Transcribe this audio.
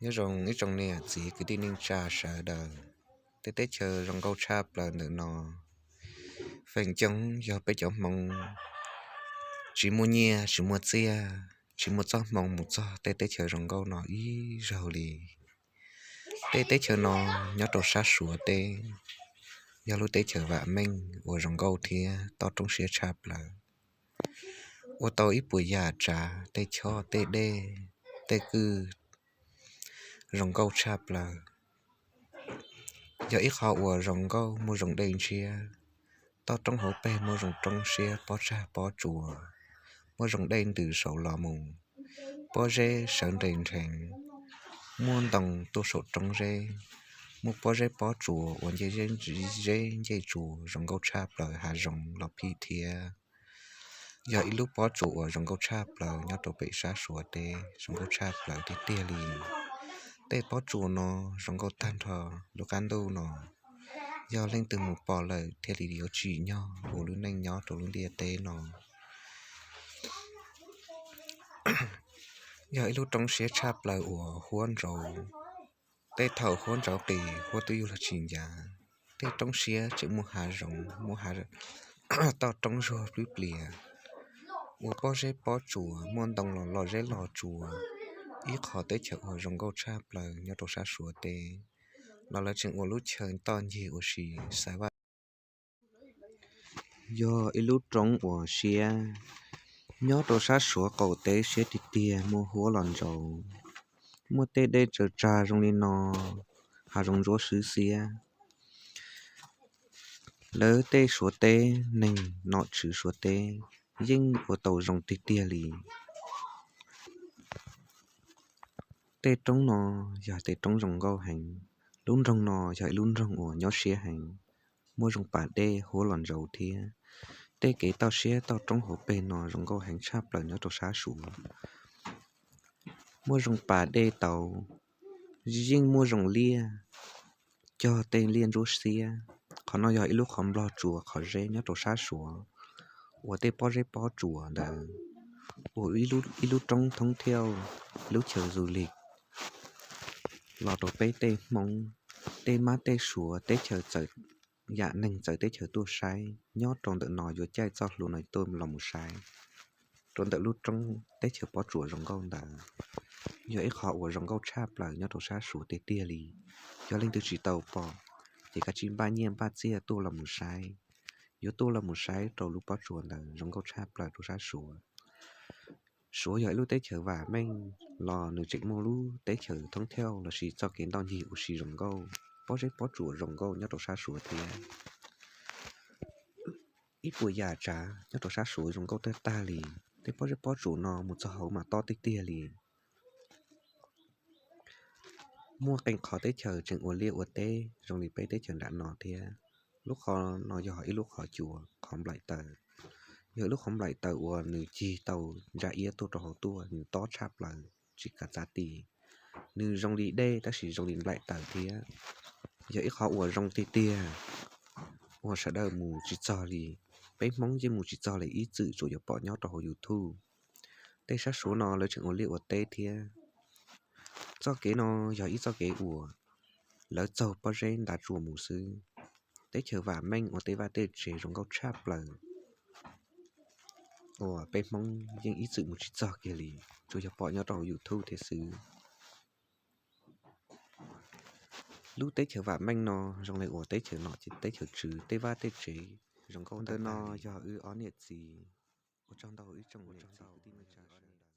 Nyob zoo ib tsoom niam txiv kwv tij neej tsa sawv daws, tej teb chaws zoo nkauj tshaj plaws ntawm no, feem coob yog peb cov Hmoob tsis muaj nyiaj tsis muaj txiaj, tsis muaj txoj hmoo mus txog tej teb chaws zoo nkauj no ib zaug li. Tej teb chaws no nyob rau sab Suav teb, yog lub teb chaws vam meej uas zoo nkauj thiab toj roob siab tshaj plaws, ua tau ib puas yam tsav, tej choj tej dej, tej kwj zoo nkauj tshaj plaws. Yog ib qho uas zoo nkauj, muaj zoo dej ntshiab, toj roob hauv pes muaj zoo roob siab pob tsag pob tsuas, muaj zoo dej ntws saud los mus, pob zeb sawv nres nrheev, muaj ntoo tuaj saum roob zeb, muaj pob zeb pob tsuas uas nce zeb nce tsuas zoo nkauj tshaj plaws, hav zoov los phim thiab. Yog ib lub pob tsuas uas zoo nkauj tshaj plaws nyob rau pem sab Suav teb, zoo nkauj tshaj plaws tiag tiag li. Tej pob tsuas no zoo nkauj tag nrho lub qab ntuj no, yog leej twg mus pom lawm thiaj li yuav tsim nyog ua lub neej nyob rau lub ntiaj teb no. Yog ib lub roob siab tshaj plaws uas huab ntsauv. Tej thaum huab ntsauv qis huab twb yuav luag tsis ncav, tej roob siab tseem muaj hav zoov, muaj toj roob zuag plwb plias, ua pob zeb pob tsuas, muaj ntoo los los zeb los tsuas, ib qho teb chaws uas zoo nkauj tshaj plaws nyob rau sab Suav teb, los lawv tseem ua lub chaw toj ncig ua si, xaiv vaj. Yog ib lub roob uas siab, nyob rau sab Suav qaum teb siab tiag tiag, muaj huab los ntsauv, muaj tej dej tsaws tsag zoo li no, hav zoov ntsuab swb xiab. Lawv tej Suav teb, neeg nom tswv Suav teb yeej ua tau zoo tiag tiag li. Tej roob no yog tej roob zoo nkauj heev. Lub nroog no yog ib lub nroog uas nyob siab heev, muaj zoo pas dej huab los ntsauv thiab. Tej kev toj siab toj roob hauv pes no zoo nkauj heev tshaj plaws nyob rau sab Suav. Muaj zoo pas dej tauv, yeej muaj zoo liaj, cog tej liaj ntsuab xiab. Qhov no yog ib lub qhov nplog tsuas qhov zeb nyob rau sab Suav, uas tej pob zeb pob tsuas ntawd ua ib lub roob thoob thiauj, lub chaw du lig los rau peb tej Hmoob, tej mab tej Suav, teb chaws txawv, yam neeg txawv teb chaws tuaj saib. Nyob rau ntawm no yuav caij txoj hlua no tuaj los mus saib. Rau ntawm lub roob teb chaws pob tsuas zoo nkauj ntawd, yog ib qho uas zoo nkauj tshaj plaws nyob rau sab Suav tiag tiag li. Yog leej twg tsis tau pom, ces kav tsij npaj nyiaj npaj txiaj tuaj los mus saib. Yuav tuaj los mus saib rau lub pob tsuas ntawd zoo nkauj tshaj plaws rau sab Suav. Suav yog ib lub teb chaws vam meej los nws tseem muaj lub teb chaws thoob thiauj lossis txoj kev ntoj ncig ua si zoo nkauj, pob zeb pob tsuas zoo nkauj nyob rau sab Suav thiab. Ib puas yam tsav nyob rau sab Suav zoo nkauj tag tag li. Tej pob zeb pob tsuas no mus txog hauv mas tob tiag tiag li. Muaj qee qhov teb chaws tseem ua liaj ua teb zoo li peb teb chaws nram no thiab. Lub qhov no yog ib lub qhov cua, qhov nplaim taws. Yog ib lub qhov nplaim taws uas nws cig tau ntsa iab tuaj rau hauv tuaj, nws tob tshaj plaws tsis kav txav ti. Nws zoo li dej tab sis zoo li nplaim taws thiab. Yog ib qhov uas zoo tiag tiag, uas sawv daws mus tsis txog li. Peb Hmoob yeej mus tsis txog li, ib txwm tsuas yuav pom nyob rau hauv YouTube. Tej sab Suav no lawv tseem ua liaj ua teb thiab. Txoj kev no yog ib txoj kev uas lawv txaug pob zeb ntav tsuas mus xwb. Teb chaws vam meej uas tej vaj tej tsev zoo nkauj tshaj plaws, uas peb Hmoob yeej ib txwm mus tsis txog kiag li, tsuas yog pom nyob rau hauv YouTube thiab xwb. Lub teb chaws vam meej no zoo li uas teb chaws nom teb chaws tswv, tej vaj tej tsev zoo nkauj. Ntawm no yog wb ob niam txiv. Ua tsaug ntau ib tsoom niam txiv kwv tij neej tsa sawv daws.